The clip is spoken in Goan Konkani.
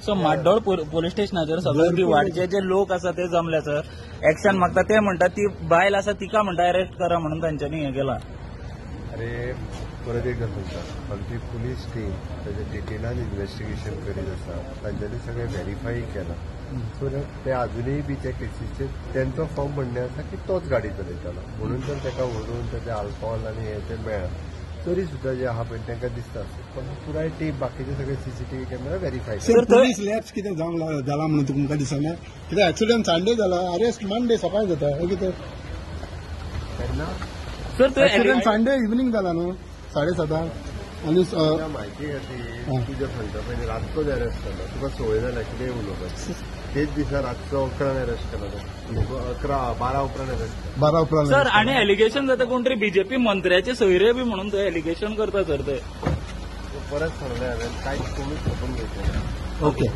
सो म्हाड्डोळ पोलीस स्टेशनाचेर सगळे दिवाडचे जे लोक आसा ते जमले सर, एक्शन मागता. ते म्हणटा ती बायल आसा तिका म्हणटा अरेस्ट करा म्हणून तांच्यांनी हें केलां. अरे परत एकदा सांगता, आमची पुलीस टीम ताजे डिटेलान इन्व्हेस्टिगेशन करीत आसा. तांच्यांनी सगळें व्हेरीफाय केलां. सो that ते अजुनूय बी त्या केसीचेर तेंचो फॉर्म म्हणणें आसा की तोच गाडी चलयतालो म्हणून तर ताका व्हरून ताजें अल्कोहोल आनी हें तें मेळ्ळां. तरी सुद्दां जें आहा पळय तांकां दिसता, पण पुराय टीम बाकीचे सगळे CCTV camera verify. Sir, police lapse कितें जावंक जाला म्हणून तुमकां दिसना? कित्याक एक्सिडंट संडे जाला, अरेस्ट मंडे सकाळी जाता. हें कितें तेन्ना सर ते एक्सिडंट संडे इव्हनिंग जाला न्हू 7:30 आनी म्हायती खातीर तुज्या सांगता पयलीं रातचो अरेस्ट जाला. तुका संवय जाल्या कितेंय उलोवपाची. तेच दिसा रातचो 11 अरेस्ट केला, 11-12 उपरांत अरेस्ट. 12 उपरांत सर. आनी एलिगेशन जाता कोण तरी बीजेपी मंत्र्याचे सोयरे बी म्हणून ते एलिगेशन करता सर. ते परत सांगलें हांवें, कांय कोणूच खपून घेवचें ना. ओके.